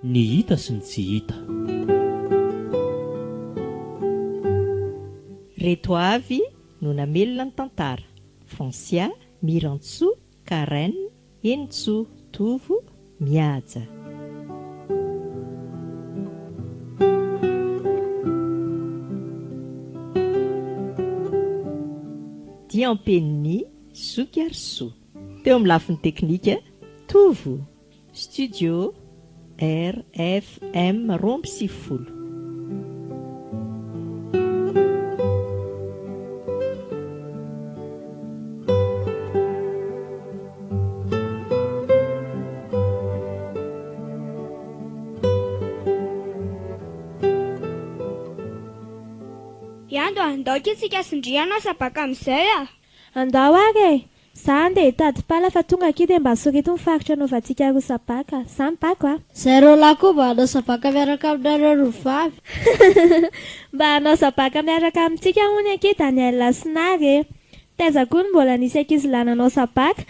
Ny hita sy ny tsy hita. Reto avy no namelona ny tantara, Francia, Mirantsoa, Karen, Henintsoa, Tovo, Mihaja. Diampeniny, Zoky ary Soa. Teo amin'ny lafiny teknika, Tovo. Studio RFM 92. Ianto a, ndao akia tsika sondriana sabaka amin'izay a! Andao ary e! Za andeha hitady pala fa tonga akia dia mba sorito ny faritra anaovantsika roa sabaka. Za mibako a! Zay roa lahy koa mba hanao sabaka miaraka aminareo roa vavy. Mba hanao sabaka miaraka amintsika hono akia Daniel sy Nary e! Taiza koa no mbola nisy ankizilahy nanao sabaka?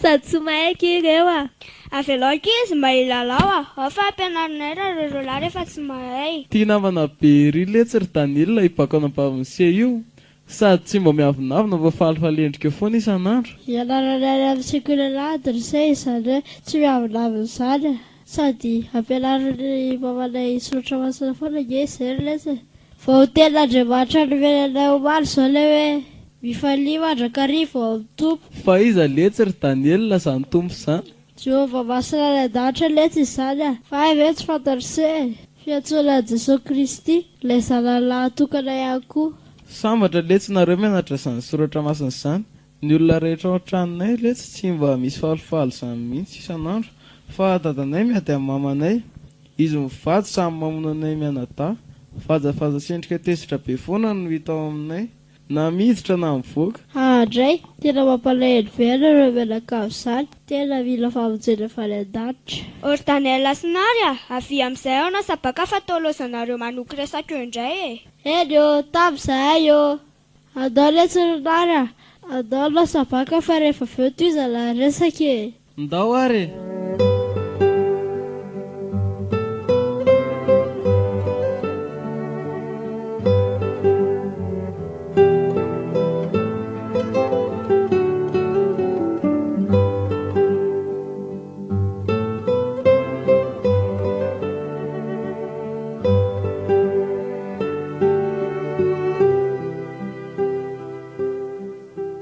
Sady tsy mahay akia ireo a! Avelao akia izy mba hilalao a! Ao fa ampianarinay raha ireo roa lahy rehefa tsy mahay. Ty namana be ery letsy ry Daniel hibako anabavin'i se io Sady tsy mba miavonavona fa falifaly endrika foana isan'andro. Ianarana any amin'ny sekoly alahady ry se izany hoe tsy miavonavona izany a! Sady ampianarin'ny mamanay soratra masina foana ange izay ry lesy e! Vao tenin'Andriamanitra nomeny anay omaly izao ilay hoe mifalia mandrakariva ao amin'ny Tompo. Fa iza letsy ry Daniela izany Tompo izany? Jehovah masina any an-danitra letsy izany a! Fa hay ve tsy fantatr'i se e! Fiantsoana an'i Jesoa Kristy, ilay Zanany lahatokana ihany koa. Sambatra letsy nareo mianatra izany soratra masina izany, ny olona rehetra ao an-tranonay letsy tsy mba misy falifaly izany mihitsy isan'andro fa dadanay miady amin'ny mamanay, izy mivady samy mamono anay mianadahy, vazafaza sy endrika tezitra be foana no hita ao aminay. Na miditra na mivoaka. Haa ndray, tena mampalahelo be anareo mianakavy zany, tena mila famonjena avy any an-danitra. Ô ry Daniel sy Nary a! Avia amin'izay aho na sabaka fa toa lozanareo manoky resaka eo indray e! Eny ô, tamy zahay ô! Andao letsy ry Nary a! Andao aloha sabaka fa rehefa avy eo tohizana ny resaka e! Ndao ary e!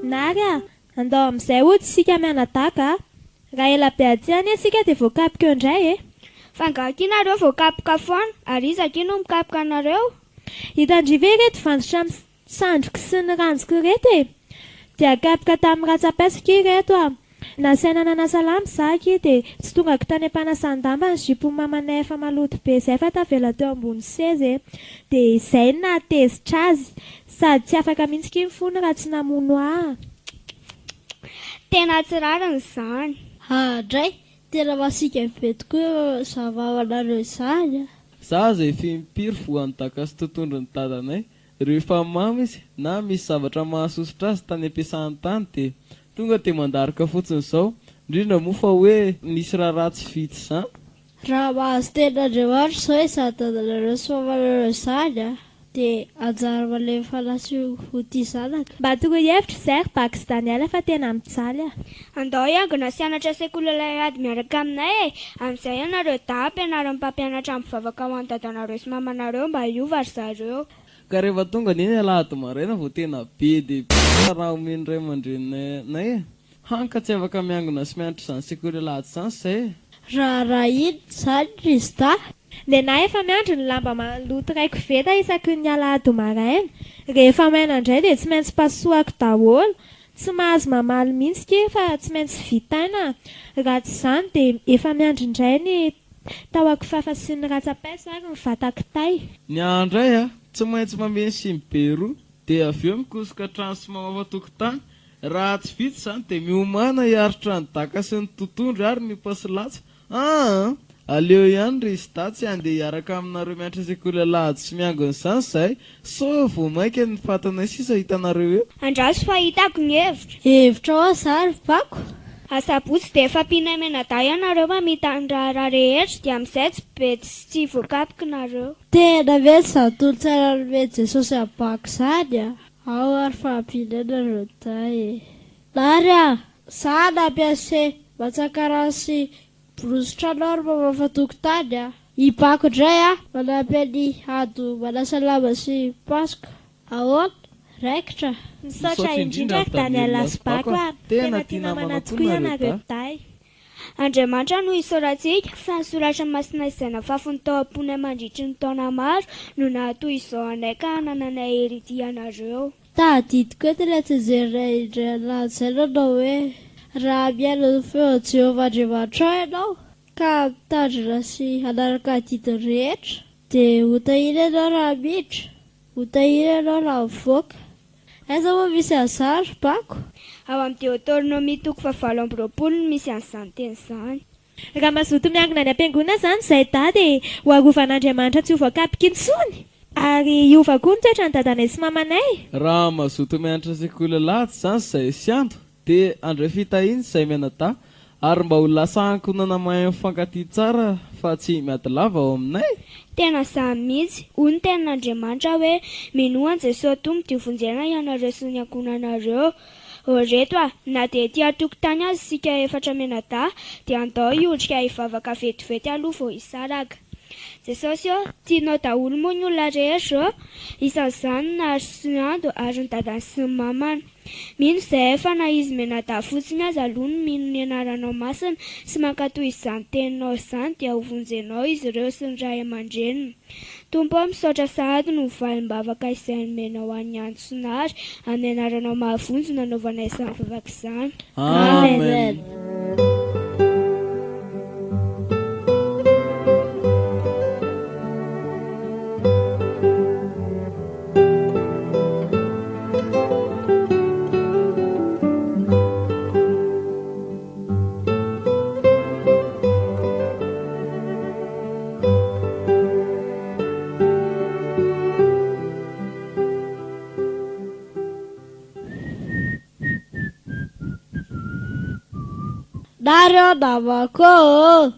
Nary a! Andao amin'izay hody isika mianadahy ka! Raha ela be aty anie isika dia voakapoka eo indray e! Fa angaha akia nareo voakapoka foana? Ary iza akia no mikapoka anareo? Hitan-dry ve ireto vandrotra amin'ny sandriko sy ny ranjoko ireto e? Dia kapoka tamin'ny ratsa-paiso akia ireto a! Nasaina nanasa lamba izaho akia dia tsy tongako tany am-panasan-damba ny zipon'i mamanay efa maloto be izay fa tavela teo ambony seza e! Dia izay no nahatezitra azy Sady tsy afaka mihitsy ky ny fony raha tsy namono ahy. Tena tsy rariny izany. Haa dray, tena masiaka be tokoa izany vavanareo izany a! Za aza efa impiry voan'ny daka sy totondron'ny dadanay rehefa mamo izy na misy zavatra mahasosotra azy tany ampiasany tany dia tonga dia mandaroka fotsiny izao, indrindra moa fa hoe nisy raharaha tsy vita izany. Raha mahazo tenin'Andriamanitra izao izany dadanareo sy mamanareo izany a, dia anjara malemy fanahy sy ho tia zanaka. Mba toroy hevitra izay ry Baky sy Daniel fa tena mijaly ah. Andao hiangona sy hianatra sekoly alahady miaraka aminay e! Amin'izay ianareo dahy ampianarin'ny mpampianatra mivavaka ho an'i dadanareo sy mamanareo mba hiova ry zareo. Ka rehefa tonga anie ny alahady maraina vao tena be dia be raha omen'ny ray aman-dreninay anay e! Hany ka tsy afaka miangona sy mianatra izany sekoly alahady izany izay e! Raharaha inona izany ry Zda? Nenahy efa miandry ny lamba maloto iray koveta isaky ny alahady maraina. Rehefa maina indray dia tsy maintsy pasohako daholo. Tsy mahazo mamaly mihitsy ki fa tsy maintsy vitaina. Raha tsy izany dia efa miandry indray ny tahon-kifafa sy ny ratsa-paiso ary ny vatan-kitay. Ny ahy indray a! Tsy maintsy mameno siny be roa dia avy eo mikosoka trano sy mamafa tokotany Raha tsy vita izany dia miomàna hiaritra ny daka sy ny totondry ary ny ompa sy latsa. Aa! Aleo ihany ry Sda tsy handeha hiaraka aminareo miantra sekoly alahady sy miangona izany izahay sao vao mainka ny fatinay sisa hitanareo eo. Andraso fa hitako ny hevitra. Hevitra ahoana izany ry Bako? Asabotsy dia efa ampianay mianadahy ianareo mamita ny raharaha rehetra dia amin'izay tsy bedy sy tsy voakapoka nareo. Tena mety izany tolo-tsaina nomen'i Jesosy an'i Bako izany a! Ao ary fa ampianay nareo dahy e! Nary a! Za nampiase mantsaka rano sy borosy trano ary mamafa tokotany a! I Bako indray a! Manampy an'i Ado manasa lamba sy mipasoka. Ahoana? Raikitra? Misaotra indrindra ry Daniel sy Bako a! Tena Tena tia tia namana namana tokoa tokoa nareo ianareo dahy. dahy. Andriamanitra no isaorantsika fa ny soratra masina izay nafafiny tao am-ponay mandritry ny taona maro no nahatoy izao anay ka hanananay hery ity anareo. Tadidiko eto ilay tsianjery indray alahady izay nanao hoe, Raha mihaino ny feon'i Jehovah Andriamanitrao ianao, ka mitandrina sy hanaraka ny didiny rehetra, dia hotahina ianao raha miditra, hotahina ianao raha mivoaka. Aiza moa misy an'izany ry Bako? Ao amin'ny Deoteronomia toko faha-28 no misy an'izany teny izany. Raha mazoto miangona any am-piangonana izany izahay dahy dia ho arovan'Andriamanitra tsy ho voakapoka intsony ary hiova koa ny toetran'ny dadanay sy mamanay. Raha mazoto mianatra sekoly alahady izany izahay sy Ando dia handray fitahiana izahay mianadahy ary mba ho lasa ankohonana mahay mifankatia tsara fa tsy miady lava ao aminay. Tena izany mihitsy, hoy ny tenin'Andriamanitra hoe, Minoa an'i Jesoa Tompo dia hovonjena ianareo sy ny ankohonanareo. Ô reto a! Na dia ety an-tokotany aza isika efatra mianadahy dia andao hiondrika hivavaka vetivety aloha vao hisaraka. Jesosy ô, tianao daholo moa ny olona rehetra ô! Isan'izany ny Nary sy ny Ando ary ny dadany sy ny mamany. Mino izahay fa na izy mianadahy fotsiny aza aloha no mino ny anaranao masina sy mankatò izany teninao izany dia hovonjenao izy ireo sy ny ray aman-dreniny. Tompo ô, misaotra sahady noho ny valim-bavaka izay nomenao an'i Ando sy Nary, amin'ny anaranao mahavonjy no nanaovanay izany vavaka izany. Amen. Nareo namako ô!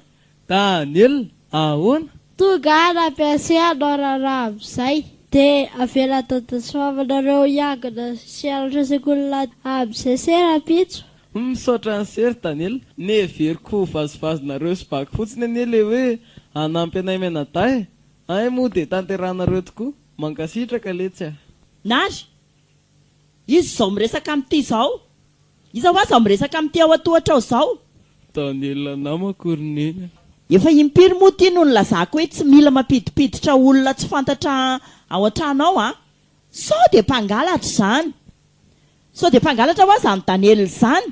Daniel, ahoana? Tonga aho nampiasa anao raharaha amin'izay. Dia avela dada sy mamanareo hiangona sy hianatra sekoly amin'izay se rahampitso. Misaotra an'i se ry Daniel. Neveriko ho vazivazinareo sy Bako fotsiny anie le hoe hanampy anay mianadahy e! Hay moa dia tanterahanareo tokoa. Mankasitraka letsy a! Nary, Iza izao miresaka amin'ity izao? Iza hoa izao miresaka amin'ity ao an-tohatra ao izao? Daniel namako ry Neny a! Efa impiry moa ity no nilazako hoe tsy mila mampidipiditra olona tsy fantatra ao an-trano ao an! Sao dia mpangalatra izany? Sao dia mpangalatra hoa izany Daniel izany?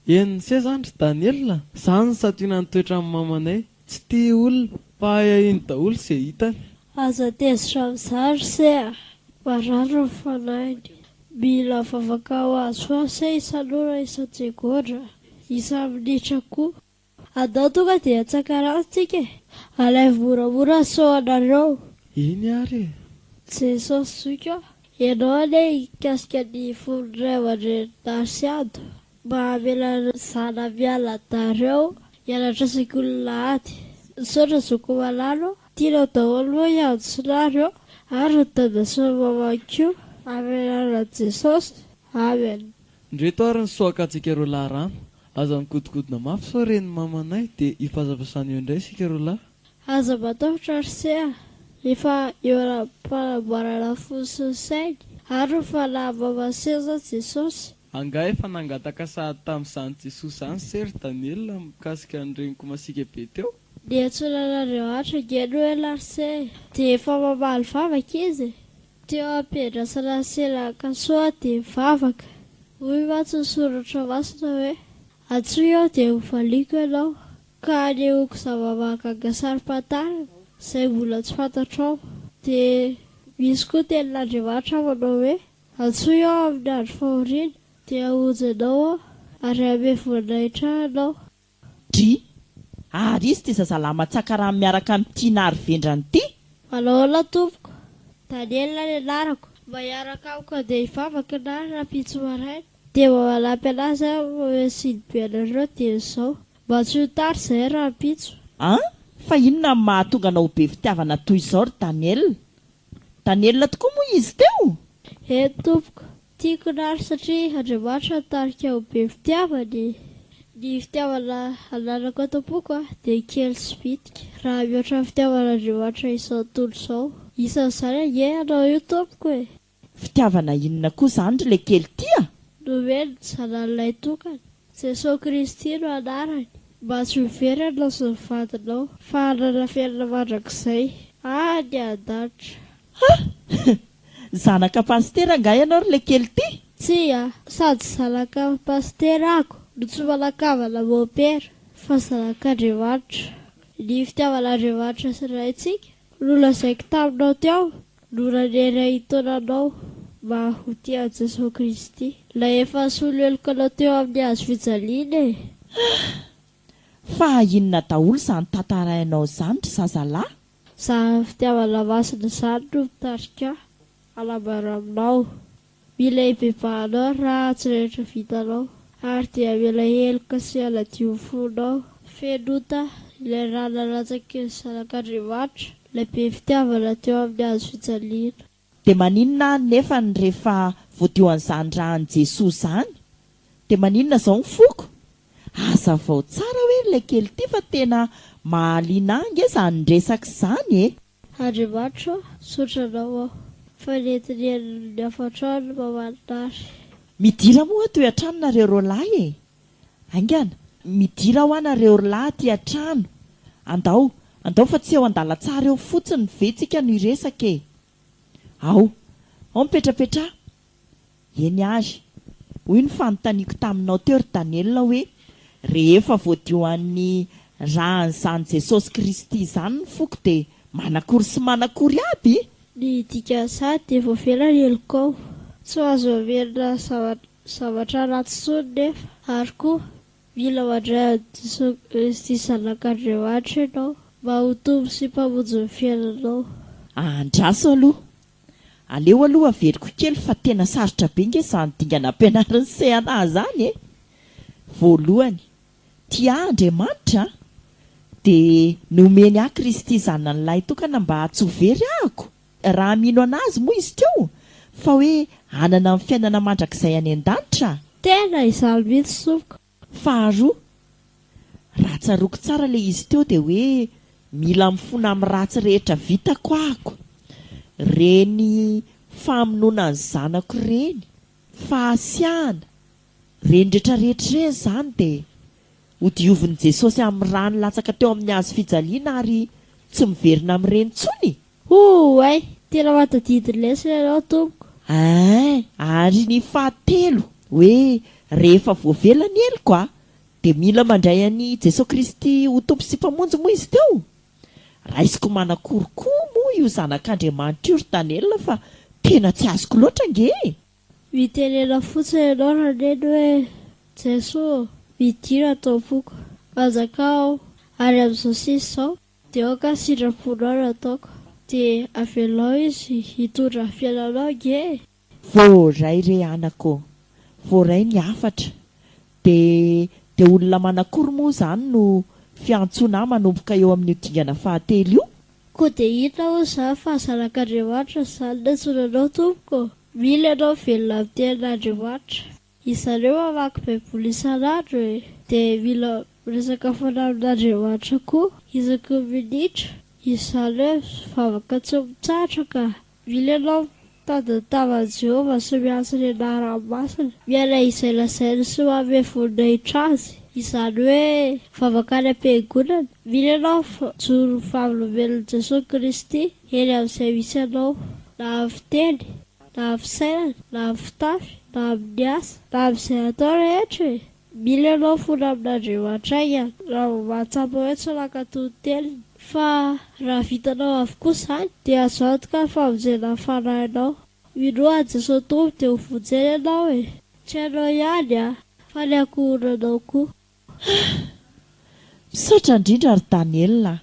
Henon'i se izany ry Daniel a! Izany no santionan'ny toetran'ny mamanay. Tsy tia olona, fa ahiahiany daholo izay hitany. Aza tezitra amin'izany ry se a! Marary ny fanahiny. Mila vavaka ho azy foana se isan'ora isan-tsegondra, isa-minitra koa. Andao tonga dia hatsakarano tsika e! Alaivo moramora ny soanareo. Eny ary e! Jesosy zoky ô! Ianao anie hikasika ny fon'ny ray aman-drenin'i sy Ado mba hamela ny zana-miala-dareo hianatra sekoly alahady. Misaotra zoky malala ô! Tianao daholo moa i Ado sy Nary ô! Ary ny dada sy ny mama koa. Amin'ny anaran'i Jesosy. Amen. Ndreto ary ny soakantsika roalahy rano. Aza mikodikodina mafy sao ren'ny mamanay dia hifazafazana eo indray isika roalahy. Aza matahotra ry se a! Efa eo am-panamboarana fo sy ny sainy ary ny fanahy mama seza Jesosy. Angaha efa nangataka sahady tamin'izany Jesoa izany se ry Daniel mikasika ny reniko masiaka be teo? Niantsoana an'Andriamanitra ange no ela ry se e! Dia efa mamaly vavaka izy e! Teo am-piandrasana ny selan-kasoa dia nivavaka. Hoy mantsy ny soratra masina hoe, Antsoy aho dia hovaliako ianao. Ka anehoako zava-mahagaga saro-pantarina izay mbola tsy fantatrao. Dia misy koa tenin'Andriamanitra manao hoe, Antsoy aho amin'ny andro fahoriana, dia hamonjy anao aho, ary hanome voninahitra ahy ianao. Dry, Ary iza ity zazalahy matsaka rano miaraka amin'ity Nary vendrana ity? Manao ahoana tompoko? Daniel ny anarako. Mba hiaraka amiko handeha hivavaka Nary rahampitso maraina. Dia mba manampy anazy aho manome sinibe anareo dieny izao. Mba tsy ho tara izahay rahampitso. An? Fa inona no mahatonga anao ho be fitiavana toy izao ry Daniel? Daniel tokoa moa izy teo? Eny tompoko, tiako nary satria Andriamanitra nitarika ho be fitiavana e! Ny fitiavana ananako ato am-poko dia kely sy bitika raha mihoatra ny fitiavan'Andriamanitra izao tontolo izao. Isan'izany ange ianao io tompoko e! Fitiavana inona koa izany ry lekely ty a? Nomeny ny Zanany Lahitokana, Jesoa Kristy no anarany, mba tsy ho very ianao sy ny vadinao, fa hanana fiainana mandrakizay any an-danitra. Ha! Zanaka pasitera angaha ianao ry lekely ty? Tsia, sady zanaka pasitera ako no tsy manan-kavana mompera, fa zanak'Andriamanitra. Ny fitiavan'Andriamanitra sy Raintsika no lazaiko taminao teo no nanery ahy hitaona anao mba ho tia an'i Jesoa Kristy, Ilay efa nisolo heloka anao teo amin'ny hazo fijaliana e! Ah! Fa inona daholo izany tantarainao izany ry zazalahy? Izany fitiavana masina izany no mitarika ahy hanambara aminao. Mila hibebahanao ny ratsy rehetra vitanao, ary dia hamela heloka sy hanadio ny fonao. Feno ota ilay rà nalatsaky ny Zanak'Andriamanitra, ilay be fitiavana teo amin'ny hazo fijaliana. Dia maninona anefa ny rehefa voadio an'izany rà an'i Jesoa izany? Dia maninona izao ny foko? Hazavao tsara hoe ry laikely ity fa tena mahaliana ahy ange izany resaka izany e! Andriamanitra ô, misaotra Anao aho, fa nentiny henon'ny hafatrao ny mamanary. Midira moa ato an-trano nareo roalahy e! Haingana! Midira hoa nareo rolahy aty an-trano! Andao, andao fa tsy eo an-dalantsara eo fotsiny ve tsika no hiresaka e! Ao, ao mipetrapetraha! Eny ary, hoy ny fanontaniako taminao teo ry Daniela hoe, rehefa voadioan'ny rà an'izany Jesosy Kristy izany ny foko dia manakory sy manakory aby? Ny dikan'izany dia voavela ny helokao. Tsy azo averina zavatra ratsy intsony nefa. Ary koa, mila mandray an'i Jesosy Kristy Zanak'Andriamanitra ianao mba ho Tompo sy Mpamonjy ny fiainanao. Andraso aloha. Aleo aloha averiko kely fa tena sarotra be nge zany dingana ampianarin'i CNA zany e! Voalohany, tia ahy Andriamanitra a! dia nomeny ahy Kristy zanany lahitokana mba tsy ho very ahako, raha mino an'Azy moa izy teo fa hoe hanana ny fiainana mandrakizay any an-danitra. Tena izany mihitsy tompoko. Faharoa, raha tsaroako tsara ilay izy teo dia hoe mila mifona amin'ny ratsy rehetra vitako ahako. Reny famonoana ny zanako ireny, fahasiahana, ireny rehetra rehetra ireny izany dia hodiovin'i Jesosy amin'ny rà nilatsaka teo amin'ny hazo fijaliana ary tsy miverina amin'ireny intsony. Oay! Tena mahatadidy lesona ianao tompoko. Ein! Ary ny fahatelo, hoe rehefa voavela ny heloko a, dia mila mandray an'i Jesoa Kristy ho Tompo sy Mpamonjy moa izy teo? Raisiko manakory koa moa io zanak'Andriamanitra io ry Daniel fa tena tsy azoko loatra ange e! Mitenena fotsiny ianao Raneny hoe, Jesoa ô, midira ato am-poko, manjakà aho, ary amin'izao sisa izao, Dia aoka ny sitraponao no ataoko. Dia avelao izy hitondra ny fiainanao ange e! Voaray re anaka ô! Voaray ny hafatra. Dia dia olona manakory moa izany no fiantsoana ahy manomboka eo amin'io dingana fahatelo io? Koa dia inona hoy izany fa zanak'Andriamanitra izany nantsoina anao tompoko ô? Mila ianao velona amin'ny tenin'Andriamanitra. Izareo mamaky baiboly isan'andro e! Dia mila miresaka foana amin'Andriamanitra koa isaky ny minitra, izany hoe mivavaka tsy mitsahatra ka! Mila ianao mitady ny tavan'i Jehovah sy miantso ny anarany masina, miaina izay lazainy sy manome voninahitra azy, izany hoe mivavaka any am-piangonana. Mila ianao mijoro ho vavolombelon'i Jesosy Kristy eny amin'izay misy anao, na amin'ny fiteny, Na amin'ny fisainana, na amin'ny fitafy, na amin'ny asa, na amin'izay atao rehetra e! Mila ianao fona amin'Andriamanitra haingana raha vao mahatsapa hoe tsy nankatò ny teniny. Fa raha vitanao avokoa izany, dia azo antoka ny famonjena ny fanahinao. Minoa an'i Jesoa Tompo dia ho vonjena ianao e! Tsy ianao ihany an, fa ny ankohonanao koa. Misaotra indrindra ry Daniel a!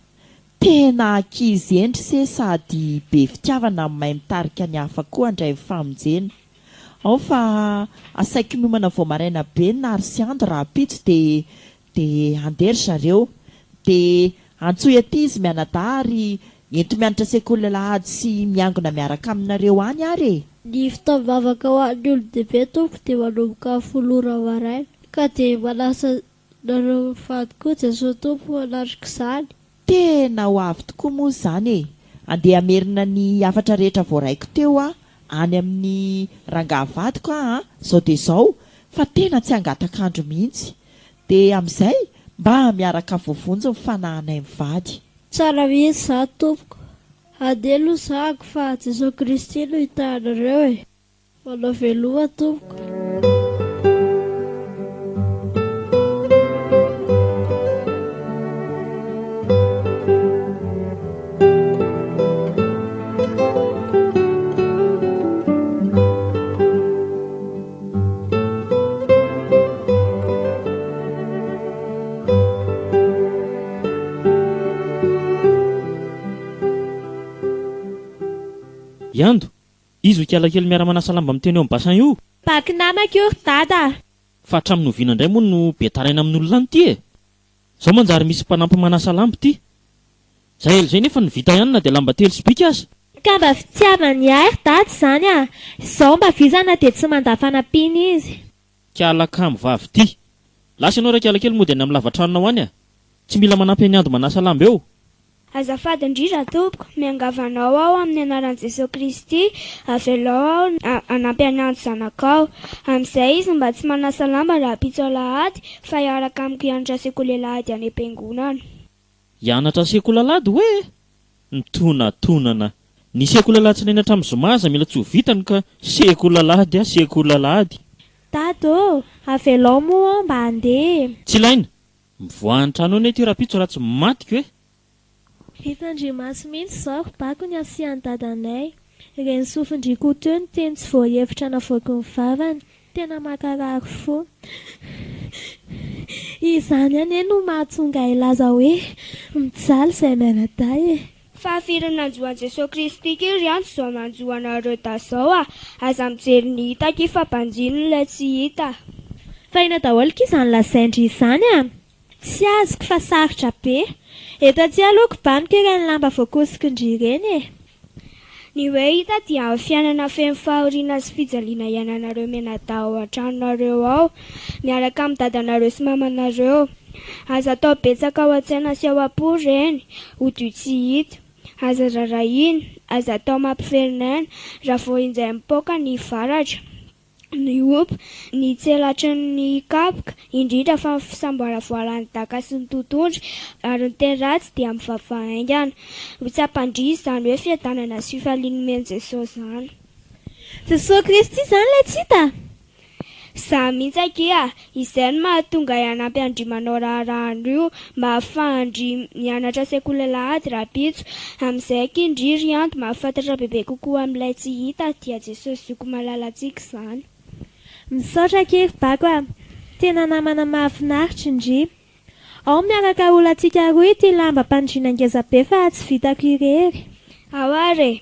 Tena ankizy hendry se sady be fitiavana no mahay mitarika ny hafa koa handray ny famonjena. Ao fa asaiko miomana vao maraina be Nary sy Ando rahampitso dia dia handeha ry zareo. Dia antsoy aty izy mianadahy ary ento mianatra sekoly alahady sy miangona miaraka aminareo any ary e! Ny fotoam-bavaka ho an'ny olon-dehibe tompoko dia manomboka amin'ny folo ora maraina. Ka dia manasa anareo mivady koa Jesoa Tompo hanatrika izany. Tena ho avy tokoa moa izany e! Andeha hamerina ny hafatra rehetra voaraiko teo aho any amin'ny rangahy vadiko aho an, izao dia izao fa tena tsy hangatak'andro mihitsy. Dia amin'izay mba miaraka voavonjy ny fanahinay mivady. Tsara mihitsy izany tompoko. Andeha aloha zahako fa Jesoa Kristy no hitahy anareo e. Manao veloma tompoko. Iando, Iza io kialakely miara-manasa lamba miteny eo amin'ny bassin io? Baky namako io ry dada a! Fa hatramin'ny oviana indray moa no be taraina amin'olona any ity e? Zao manjary misy mpanampy manasa lamba ity. Zay ela izay nefa no vita ihany na dia lamba telo sy bika aza. Ka mba fitiavany ahy ry dada izany a! Izao mba vizana dia tsy mandà fanampiana izy. Kiala kamo vavy ity. Lasa ianao rakialakely mody any amin'ny lava-tranonao any a! Tsy mila manampy an'i Ando manasa lamba eo. Azafady indrindra tompoko, miangavy anao aho amin'ny anaran'i Jesoa Kristy, avelao aho hanampy an'i Ando zanakao. Amin'izay izy mba tsy manasa lamba rahampitso alahady fa hiaraka amiko hianatra sekoly alahady any am-piangonana. Hianatra sekoly alahady hoe? Mitonatonana. Ny sekoly alatsinainy hatramin'ny zoma aza mila tsy ho vitany ka sekoly alahady a sekoly alahady. Dada ô, avelao moa aho mba handeha e. Tsy ilaina! Mivoaha ny trano eo anie ity rahampitso raha tsy matiko e! Hitan-dry maso mihitsy izao ry bako ny hasian'i dadanay. Ireny sofin-dry Koto eo ny teny tsy voahevitra navoaky ny vavany. Tena mankarary fo. Izany anie no mahatonga ahy hilaza hoe mijaly izahay mianadahy e! Fahafiry nanjo an'i Jesoa Kristy ky ry antso zao manjo anareo da zao a! Aza mijery ny hita ky fa banjino ilay tsy hita. Fa inona daholo ky izany lazain-dry izany a! Tsy azoko fa sarotra be. Eto aty aloha kobaniko ireny lamba voakosikin-dry ireny e! Ny hoe hita dia ny fiainana feno fahoriana sy fijaliana iainanareo mianadahy ao an-tranonareo ao, miaraka amin'ny dadanareo sy mamanareo. Aza atao betsaka ao an-tsaina sy ao am-po ireny, odio tsy hita. Aza rarahina, aza atao mampiferinaina, raha vao injay mipoaka ny varatra. ny ompa, ny tselatry ny kapoka, indrindra fa ny fisamboaravoaran'ny daka sy ny totohondry ary ny teny ratsy dia mivavaha haingana. Ho tsapan-dry izany hoe fiadanana sy fifaliana nomen'i Jesosy izany. Jesosy Kristy izany ilay tsy hita? Za mihitsy akia, izay no mahatonga ahy hanampy an-dry manao raharaha an'io mba ahafahan-dry mianatra sekoly alahady rahampitso. Amin'izay akia ndry ry Ando mahafantatra bebe kokoa amin'ilay tsy hita dia Jesosy zoky malalantsika izany. Misaotra akia ry Bako a! Tena namana mahafinaritra ndry. Ao miaraka olantsika roa ity lambam-pandriana ngeza be fa tsy vitako irery. Ao ary e!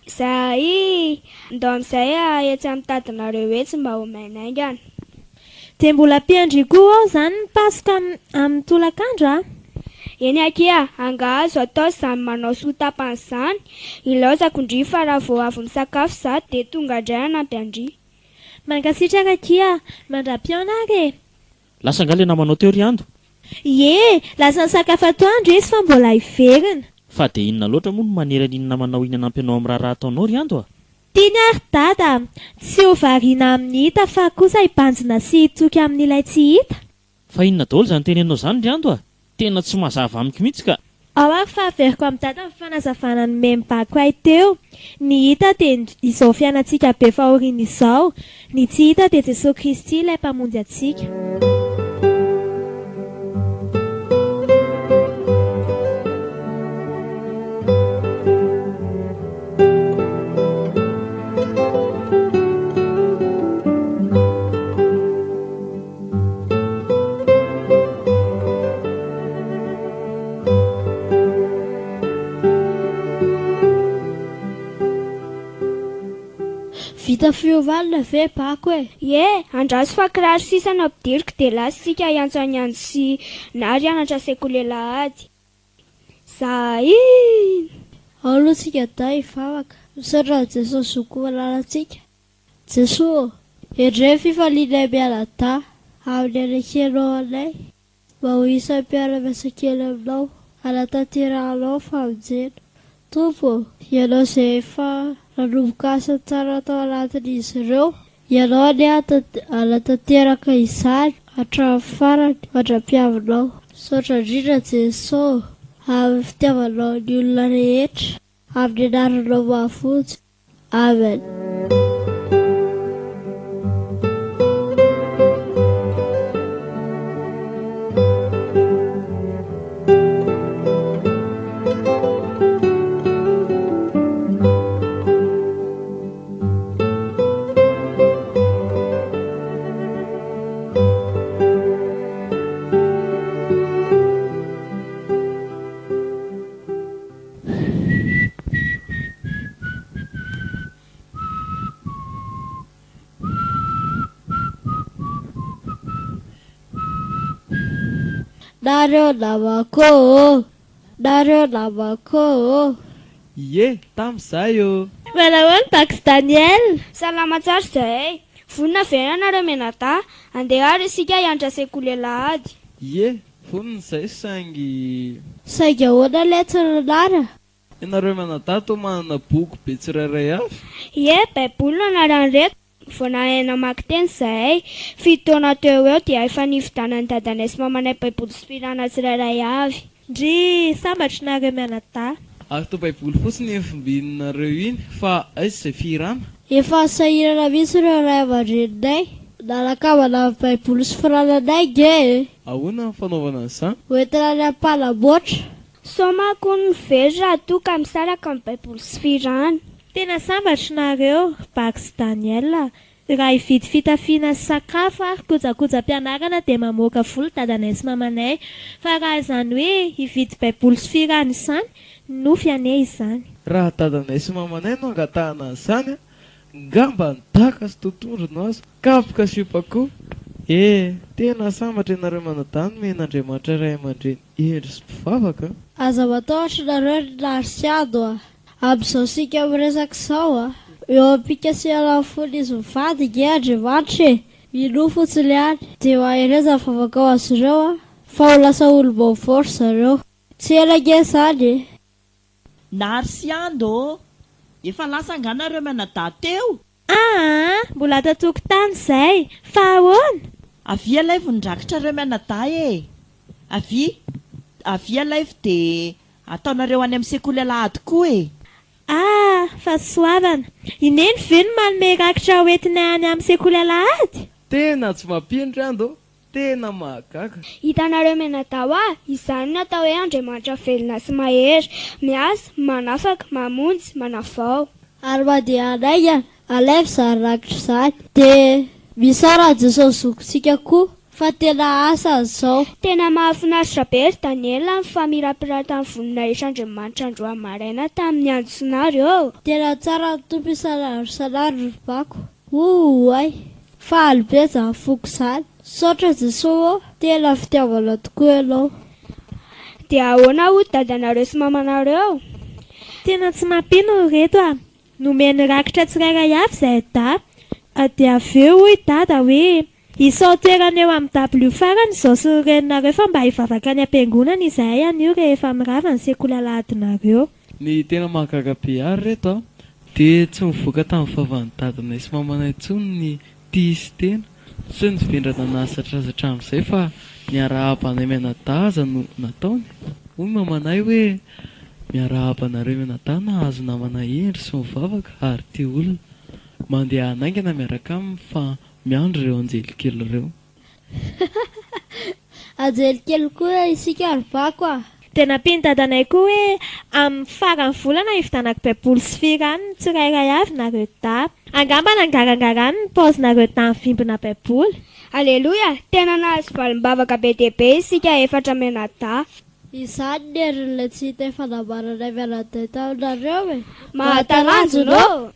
Zahay ndao amin'izay etsy amin'ny tadinareo etsy mba ho maina haingana. Dia mbola ampian-dry koa ao izany ny pasoka amin'ny tolakandro a! Eny akia, angaha azo atao izany manao soa tapany izany? Ilaozako ndry fa raha vao avy misakafo za dia tonga indray hanampy an-dry. Mankasitraka akia, mandra-pihaona ary e! Lasa angaha le namanao teo ry Ando? Ie, lasa nisakafo atoandro izy fa mbola hiverina. Fa dia inona loatra moa no manery an'iny namanao iny hanampy anao amin'ny raharaha ataonao ry Ando a? Tiany ary Dada a! Tsy ho variana amin'ny hita fa kosa hibanjina sy hitoky amin'ilay tsy hita. Fa inona daholo izany teneninao izany ry Ando a? Tena tsy mazava amiko mihitsy ka! Ao ary fa averiko amin'i Dada ny fanazavana nomen'i Bako ahy teo. Ny hita dia izao fiainantsika be fahoriana izao, ny tsy hita dia Jesoa Kristy ilay Mpamonjy antsika. Vita fiomanana ve Bako e? Ie, andraso fa kiraro sisa no ampidiriko dia lasa isika hiantso an'i Andry sy Nary hianatra sekoly alahady. Zahin! Ao aloha tsika dahy hivavaka. Misaotra an'i Jesosy Zokiko malalantsika. Jesoa ô! Endrey ny fifalianay mianadahy amin'ny anekenao anay mba ho isan'ny mpiara-miasa kely aminao hanatanterahanao ny famonjena. Tompo ô! Ianao izay efa nanomboka asa tsara tao anatin'izy ireo, Ianao anie hanatanteraka izany hatramin'ny farany mandra-piavinao. Misaotra indrindra Jesoa ô, amin'ny fitiavanao ny olona rehetra, amin'ny anaranao mahavonjy. Amen. Nareo namako ô! Nareo namako ô! Ie, tam zay ô! Manahoana Bax Daniel? Salama tsara izahay. Vonona ve ianareo mianadahy? Andeha ary isika hianatra sekoly alahady. Ie, vonona izahay saingy. Saingy ahoana letsy ry Nara? Ianareo mianadahy toa manana boky be tsirairay avy? Ie, Baiboly no anaran'ireto. Vao nahay namaky teny izahay, fito taona teo ho eo, dia efa nividianan'i dadanay sy mamanay Baiboly sy fihirana tsirairay avy. Ndrii, sambatra nareo mianadahy. Ary toa Baiboly fotsiny iny vimbininareo iny, fa aiza izay fihirana? Efa sahirana mihitsy ireo ray aman-dreninay, nanakambana ny Baiboly sy firananay nge e! Ahoana ny fanaovana an'izany? Hoentina any am-panamboatra. Sao manko hono ny very raha toa ka misaraka ny Baiboly sy fihirana. Tena sambatra nareo ry Bako sy Daniel a! Raha hividy fitafiana sy sakafo ary kojakojam-pianarana dia mamoaka vola dadanay sy mamanay. Fa raha izany hoe hividy baiboly sy fihirana izany, nofy anie izany. Raha dadanay sy mamanay no angatahana an'izany a, ngamba ny daka sy totohondry no azo, kapoka sy opa koa. E! Tena sambatra ianareo manadahy nomen'Andriamanitra ray aman-dreny hendry sy mpivavaka a! Aza matahotra nareo ry Nary sy Ado a! Amin'izao isika miresaka izao a! Eo am-pikasihana ny fon'izy mivady nge Andriamanitra e! Minoa fotsiny ihany, dia mahereza ny vavakao azy ireo a! Fa ho lasa olom-baovao ry zareo. Tsy ela nge izany e! Nary sy Ando ô! Efa lasa angaha nareo mianadahy teo? Aa! Mbola ato an-tokotany izay! Fa ahoana? Avia alaivo ny rakitrareo mianadahy e! Avia, avia alaivo dia ataonareo any amin'ny sekoly alahady koa e! Aa! Fahasoavana! I Neny ve no manome rakitra hoentinay any amin'ny sekoly alahady? Tena tsy mampino ry Ando ô! Tena mahagaga. Hitanareo mianadahy hoa, izany no atao hoe Andriamanitra velona sy mahery, miasa, manafaka, mamonjy, manavao. Ary mandehana haingana, alaivo izany rakitra izany, dia misaora an'i Jesosy zokintsika koa, fa tena asany izao. Tena mahafinaritra be ry Daniela ny famirapiratan'ny voninahitr'Andriamanitra androany maraina tamin'ny antsonary ô! Tena tsara ny Tompo isan'andro isan'andro ry Bako. Ouuay! Faly be zany foko zany. Misaotra Jesoa ô, tena fitiavana tokoa ianao. Dia ahoana hoy dadanareo sy mamanareo? Tena tsy mampino ry reto a! Nomeny rakitra tsirairay avy izahay dahy dia avy eo hoy dada hoe isao toerana eo amin'ny W farany izao sy ny reninareo fa mba hivavaka any am-piangonana izahay anio rehefa mirava ny sekoly alahadinareo. Ny tena mahagaga be ahy ry reto a, dia tsy nivoaka tamin'ny vavan'i dadanay sy mamanay intsony ny tia sy tena, sy ny vendrana nahazatraza hatramin'izay fa niarahaba anay mianadahy aza no nataony. Hoy mamanay hoe, miarahaba anareo mianadahy nahazo namana hendry sy mivavaka ary tia olona. Mandehana haingana miaraka aminy fa miandry ireo anjely kely ireo. Anjely kely koa isika ry Bako a! Dia nampian'i dadanay koa hoe amin'ny faran'ny volana hividanako baiboly sy firany ny tsirairay avy nareo dahy. Angamba nangarangarany ny paozinareo dahy mivimbina baiboly. Aleloia! Tena nahazo valim-bavaka be dia be isika efatra mianadahy. Izany ny herin'ilay tsy hita efa nambaranay mianadahy taminareo e! Mahatalanjona ô!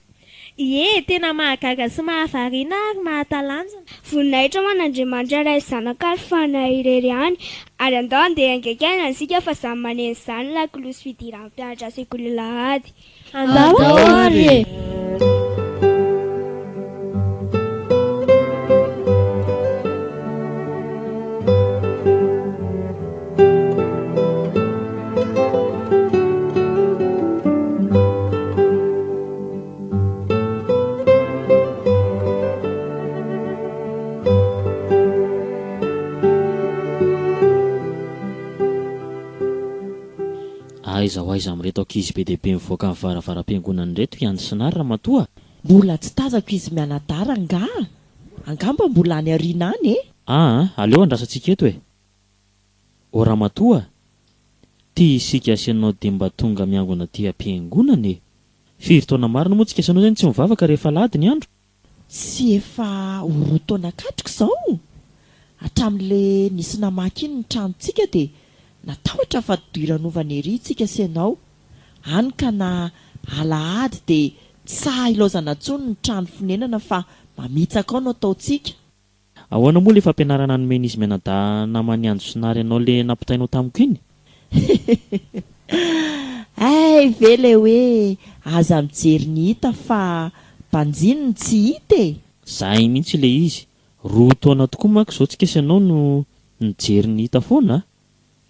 Ie, tena mahagaga sy mahavariana ary mahatalanjona. Voninahitra ho an'Andriamanitra Ray sy Zanaka ary Fanahy irery ihany. Ary andao handeha haingankaingana isika fa izany maneno izany ny lakolosy fidiran'ny mpianatra sekoly alahady. Andao ary e! Aiza ho aiza amin'ireto ankizy be dia be mivoaka ny varavaram-piangonana ireto i Andry sy Nary ramatoa a? Mbola tsy tazako izy mianadahy rangaha! Angamba mbola any aoriana any e! Aa, aleo andrasantsika eto e! Ô ramatoa a! Ty isika sy ianao dia mba tonga miangona aty am-piangonana e! Firy taona marina moa tsika sy ianao izay no tsy mivavaka rehefa alahady ny andro? Tsy efa ho roa taona katroka izao? Hatramin'le nisy namaky iny ny tranontsika dia natahotra fa doiranovana ery tsika sy ianao. Hany ka na alahady dia tsy sahy ilaozana intsony ny trano fonenana fa mamitsaka ao no ataontsika. Ahoana moa le fampianarana nomen'izy mianadahy naman'i Andry sy Nary anao le nampitainao tamiko iny? Hay ve le hoe aza mijery ny hita fa banjino ny tsy hita e! Zay mihitsy le izy, roa taona tokoa manko izao tsika sy ianao no nijery ny hita foana a!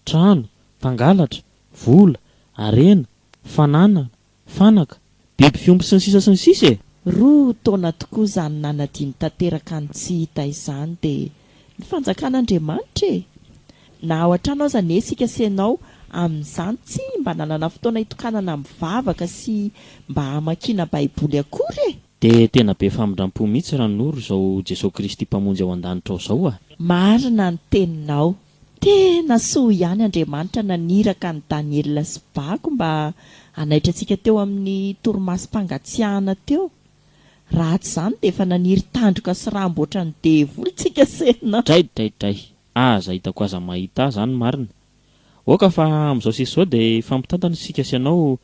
Trano, mpangalatra, vola, harena, fananana, Fanaka, biby fiompy sy ny sisa sy ny sisa e! Roa taona tokoa izany nanadino tanteraka ny tsy hita izany dia ny fanjakan'Andriamanitra e! Na ao an-trano aza anie isika sy ianao amin'izany tsy mba nanana fotoana hitokanana mivavaka sy mba hamakiana baiboly akory e! Dia tena be famindram-po mihitsy Ranoro izao Jesoa Kristy Mpamonjy ao an-danitra ao izao a! Marina ny teninao. Tena soa ihany Andriamanitra naniraka an'i Daniela sy Bako mba hanaitra antsika teo amin'ny torimasom-pangatsiahana teo. Raha tsy izany dia efa naniry tandroka sy rambo ohatran'ny devoly tsika sena. Dray dray dray, aza hitako aza mahita ahy zany marina. Oka fa amin'izao sisa izao dia hifampitantana isika sy ianao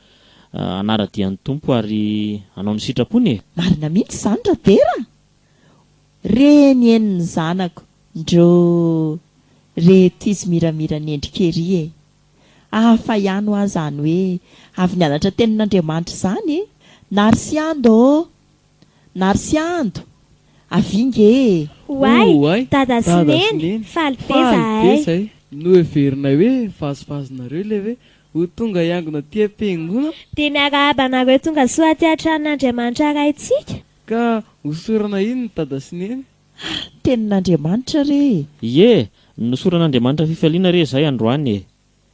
hanara-dia ny Tompo ary hanao ny sitrapony e! Marina mihitsy izany Radera a! Reny eny ny zanako, ndroo! Reto izy miramira ny endrika ery e! Hafa ihany hoa zany hoe avy nianatra tenin'Andriamanitra izany e! Narsiando ô! Narsiando! Avia nge e! Oay! Dada sy Neny, faly be zahay! Zay. Noheverinay hoe vazivazinareo ilay hoe ho tonga hiangona aty am-piangonana. Dia miarahaba anareo tonga soa aty an-tranon'Andriamanitra Raintsika. Ka hosorana inona Dada sy Neny? Tenin'Andriamanitra re e! Ie! Nosoran'Andriamanitra fifaliana re izay androany e!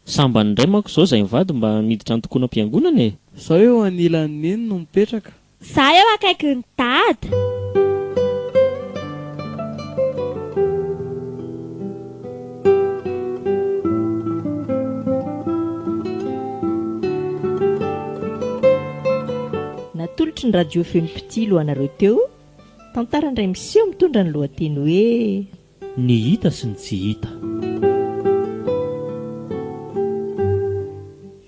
Sambany indray manko izao izay mivady mba miditra antokonam-piangonana e! Zao eo anilan'i Neny no mipetraka. Za eo akaikin'i Dada. Natolotry ny Radio Feom-pitilo ho anareo teo Tantara indray miseho mitondra ny lohateny hoe. Ny hita sy ny tsy hita.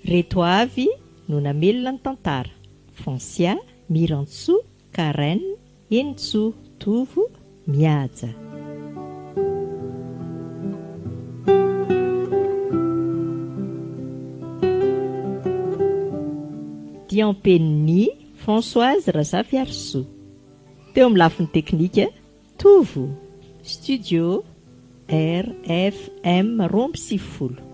Reto avy no namelona ny tantara, Francia, Mirantsoa, Karen, Henintsoa, Tovo, Mihaja. Diampeniny, Françoise Razafiarisoa. Teo amin'ny lafiny teknika, Tovo, Studio, RFM 92.